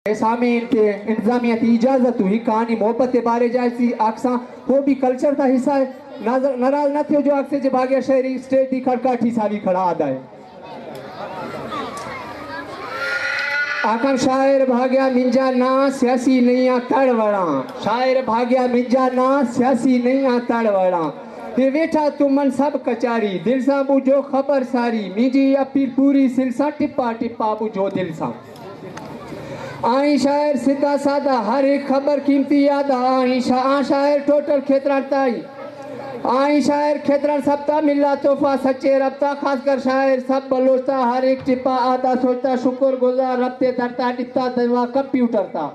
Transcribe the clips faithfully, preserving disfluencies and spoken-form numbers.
سامعین تے انتظامیہ تی اجازت ہوئی، کہانی محبت تے بارے جائے سی آکساں، وہ بھی کلچر دا حصہ ہے۔ ناز-، ناراض نہ تھیو جو آکسے جے بھاگیا شہری اسٹیج دی کھڑکا ٹھی ساوی کھڑا آدا ہے۔ آکھاں شاعر بھاگیا منجا نا سیاسی نہیں آ تڑ وڑاں، شاعر بھاگیا منجا نا سیاسی نہیں آ تڑ وڑاں۔ تے ویٹھا تمن سب کچاری، دل ساں ٻجھو خبر ساری، مینجی اپیل پوری سل ساں، ٹپا ٹپا ٻجھو دل ساں۔ آئیں شاعر سدھا سادہ، ہر ہک خبر قیمتی یاد آ۔ آئیں شا-، آ شاعر ٹوٹل کھیتران تائیں۔ آئیں شاعر کھیتران سب تا، ملا تحفہ سچے رب تا، خاص کر شاعر سب بلوچ تا، ہر ہک ٹپا آدا سوچتا، شکر گزار رب تے در تا، ݙتا دوا کمپیوٹر تا۔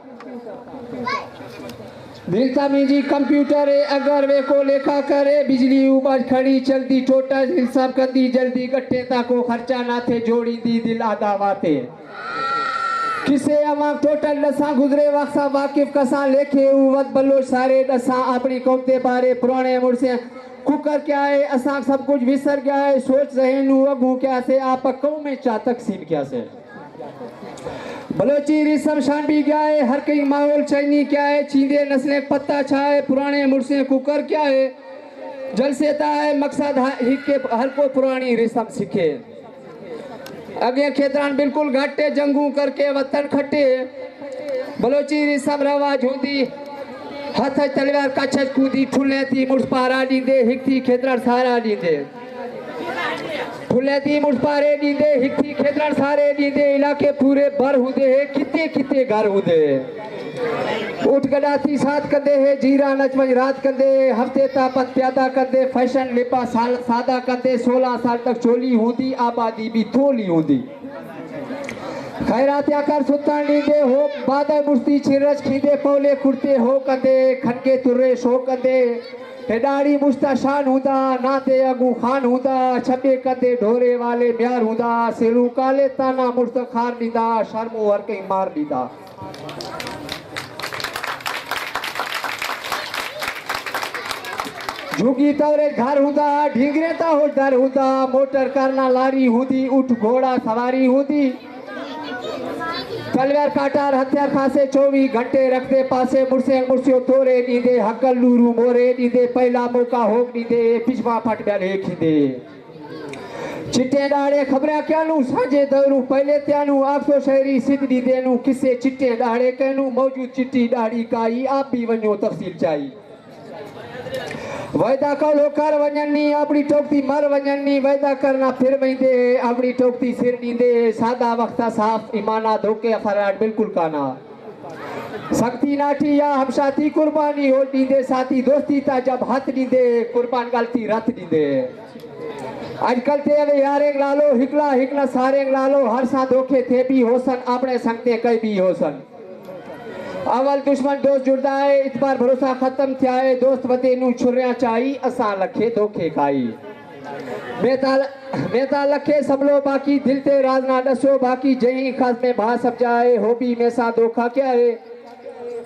دل تا مینجی کمپیوٹر اے، اگر وے کو لیکھا کرے، بجلی اوباج کھڑی چلدی، ٹوٹل حساب کندی جلدی، گٹے تا کو خرچہ نہ تھے، جوڑیندی دل آدا واتے۔ کسے اوانک ٹوٹل ݙساں، گزرے وقت ساں واقف کساں، لیکھے او وت بلوچ سارے ݙساں، اپݨی قوم دے بارے پراݨے مڑسیں، ککر کیا ہے، اساں سب کچھ وسر ڳیا ہے، سوچ ذہن نو اڳوں کیا سے، آپ قوم چا تقسیم کیا سے۔ بلوچی رسم شان بھی ڳیا ہے، ہر کہیں ماحول چینی کیا ہے، چیندے نسلیں پتہ چھا ہے، پراݨے مڑسیں ککر کیا ہے، جلسے تا ہے مقصد ہا-، ہک کے ہر کو پراݨی رسم سکھے۔ اڳے کھیتران بالکل گھٹ ہے، جنگوں کر کے وطن کھٹے۔ بلوچی رسم رواج ہوندی، ہتھ اچ تلوار کچھ اچ کوندی، ٹھلیں تھی مڑس پارا ݙیندے، ہک تھی کھیتران سارا ݙیندے۔ ٹھلیں تھی مڑس پارے ݙیندے، ہک تھی کھیتران سارے ݙیندے، علاقے پورے بر ہوندے ہے، کتے کتے گھر ہوندے ہے۔ اٹھ گݙا تھی ساتھ کندے ہے، جیران اچ ونڄ رات کندے، ہفتے تا پت پیادہ کندے، فیشن لباس سال-، سادہ کندے، سولہ سال تک چولی ہوندی، آبادی بھی تھولی ہوندی۔ خیرات یا کر ستاݨ ݙیندے ہو، بادہ مشتی چھرچ کھیندے، پولے کھڑتے ہو کندے، کھنگے ترے شو کندے۔ ہے ݙاڑھی مشتا شان ہوندا، ناں تے اڳوں خان ہوندا، چھٻے کندے ڈھورے والے میار ہوندا، سروں کالے تانا مڑس خار ݙیندا، شرموں ہر کہیں مار ݙیندا۔ جھگی تورے گھر ہوندا، ڈھینگرے تا ہو در ہوندا، موٹر کرنا لاری ہوندی، اٹھ گھوڑا سواری ہوندی۔ تلوار کاٹار ہتھیار خاصے، چوویہہ گھنٹے رکھدے پاسے، مڑسیں مڑسیو تورے ݙیندے، ہکل نورو مورے ݙیندے، پہلا موقع ہوک ݙیندے، پچھواں پھٹ ٻیل ہیک تھیندے۔ چٹیں ݙاڑھے خبراں کیانوں، سانجھے دوروں پہلے تیانوں، آکھو شاعری سدھ ݙیندے نوں، قصے چٹیں ݙاڑھے کینوں، موجود چٹی ݙاڑھی کائی، آپ بھی ونڄو تفصیل چائی۔ وعدہ کولو کر ونڄن نی، اپݨی ٹوکتی مر ونڄن نی، وعدہ کرنا پھر ویندے، اپݨی ٹوکتی سر ݙیندے، سادہ وخت صاف ایمانا، دھوکے فراڈ بالکل کانا۔ سختی ناٹھی یا ہمشاتی قربانی ہو ݙیندے، ساتھی دوستی تا جب ہتھ ݙیندے، قربان ڳالتی رتھ ݙیندے۔ اڄ کل تے اوے یاریں لالو، ہکلا ہکلا ساریں لالو، ہر ساں دھوکے تھے بھی ہوسن، اپݨے سنگ تے کئی بھی ہوسن۔ اول دشمن دوست جڑدا ہے، اعتبار بھروسہ ختم تھیا ہے، دوست ودے نوں چھریاں چائی، اساں لکھے دھوکے کھائی۔ میں تا، میں تا لکھے سنبھلو باقی، دل تے راز نہ ݙسو باقی، جہیں خاص میں بھا سمجھا ہے، ہو بھی میں ساں دھوکا کیا ہے۔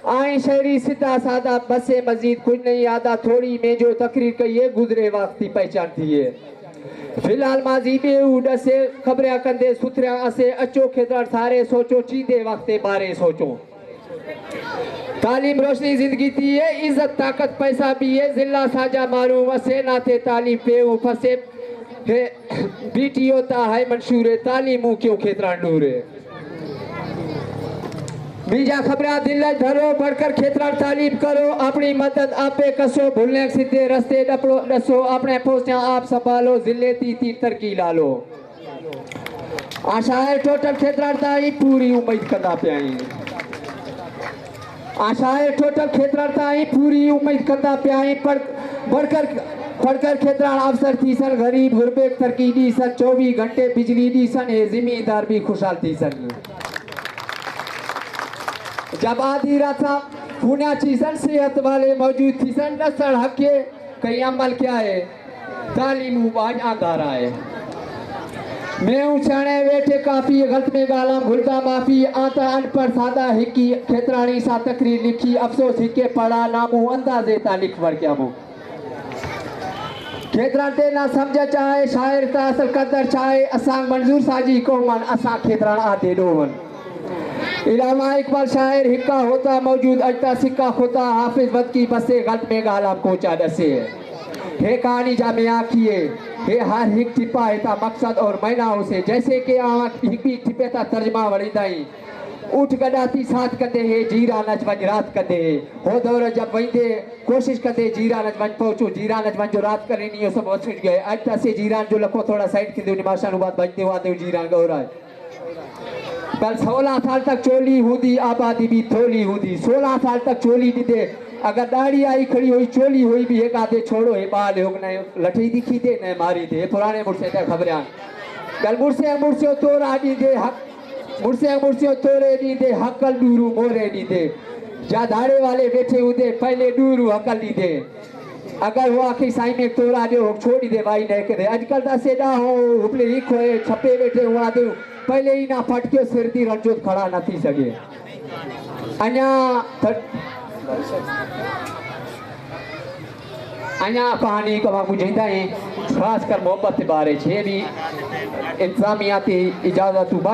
آئیں شاعری سدھا سادہ بس ہے، مزید کچھ نہیں آدا، تھوڑی میں جو تقریر کئی ہے، گزرے وقت دی پہچان تھی ہے۔ فی الحال ماضی ٻیہوں ݙسے، خبریاں کندے ستھریاں اسے، اچو کھیتران سارے سوچو، چیندے وخت تے بارے سوچو۔ تعلیم روشنی زندگی دی ہے، عزت طاقت پیسہ بھی ہے، ضلع ساجا معلوم اسے، نہ تھے تعلیم پیہوں پھسے، ہے بی ٹی او تا ہے منشور ہے، تعلیم کیوں کھیتران ݙور ہے۔ ٻیجا خبراں دل اچ دھرو، بڑھ کر کھیتران تعلیم کرو، اپݨی مدد آپے کسو، بھلیں سدھے رستے ݙپڑو، ݙسو، اپݨے پوسیاں آپ سنبھالو، ضلع دی تین ترقی لالو۔ آ شاعر ٹوٹل کھیتران تائیں پوری امید کندا پیا ہیں۔ آ شاعر ٹوٹل کھیتران تائیں پوری امید کندا پیا ہیں، پڑھ، بڑھ کر، پڑھ کر کھیتران افسر تھیسن، غریب غربے ترقی ݙیسن، چوویہہ گھنٹے بجلی ݙیسن، اے زمیندار بھی خوشحال تھیسن۔ جب آدھی رات ساں پونیا چیزن صحت والے موجود تھیسن، ݙسݨ حق ہے کہیں عمل کیا ہے، تعلیم ٻاجھ آندھارا ہے۔ میں اوں سیاݨے ویٹھے کافی، غلط میں ڳالھاں گھلدا معافی، آں تاں اݨ پڑھ سادہ ہکی، کھیتراݨی ساں تقریر لکھی، افسوس ہکے پڑھا ناموں، اندازے تاں لکھ ورکیاموں۔ کھیتران تے نہ سمجھ چاہے، شاعر تا اصل قدر چاہے، اساں منظور ساجی قومن، اساں کھیتران آدھے ݙوون۔ علامہ اقبال شاعر ہکا ہوتا موجود اجتا سکا کھوتا حافظ ودکی بسے غلط میں گالام کوچا ڈسے۔ ہے کہانی جا میں آکھیے، ہے ہر ہک ٹپا ہے تا مقصد اور مینا ہوسے، جیسے کہ آواں ہک بھی ٹپے تا ترجمہ وڑیندائیں۔ اٹھ گڈا تی ساتھ کندے ہے، جیران اچ ونج رات کندے ہے۔ ہو دور جب ویندے، کوشش کندے جیران اچ ونج پہنچو، جیران اچ ونج جو رات کرنی ہو سب وسٹ گئے۔ اج تا سے جیران جو لکھو تھوڑا سائیڈ کندے، نماشاں نو بعد بجتے ہو آتے ہو جیران گورا ہے۔ کل سولہ سال تک چولی ہوندی، آبادی بھی تھولی ہوندی۔ سولہ سال تک چولی ڈیندے، اگر ڈاڑھی آئی کھڑی ہوئی، چولی ہوئی بھی ہک آدھے چھوڑو، ہے ٻال ہے، ہک نئے لٹھی دی کھیدے، نئے ماری دے۔ پرانے مڑسے تے خبریاں۔ کل مڑسے، مڑسے تورا ڈیندے، حق، مڑسے، مڑسے تورے ڈیندے، حقل ڈورو مورے ڈیندے۔ جا دھاڑے والے بیٹھے ہوندے، پہلے ڈورو حقل ڈیندے۔ اگر ہو آکھے سائیں میک تورا ݙیو، ہک چھوڑی دے وائی نہ کدے۔ اڄ کل دا سیݙا ہو، ہبلے ہک ہوئے، چھپے ویٹھے ہوا دے، پہلے ہی نہ پھٹ کے سر دی رنجوت کھڑا نہ تھی سڳے۔ انڄاں تھ-، انڄاں کہانی کوا ٻجھیندا ہیں، خاص کر محبت دے بارے چھ بھی انتظامیہ تے اجازت تو بعد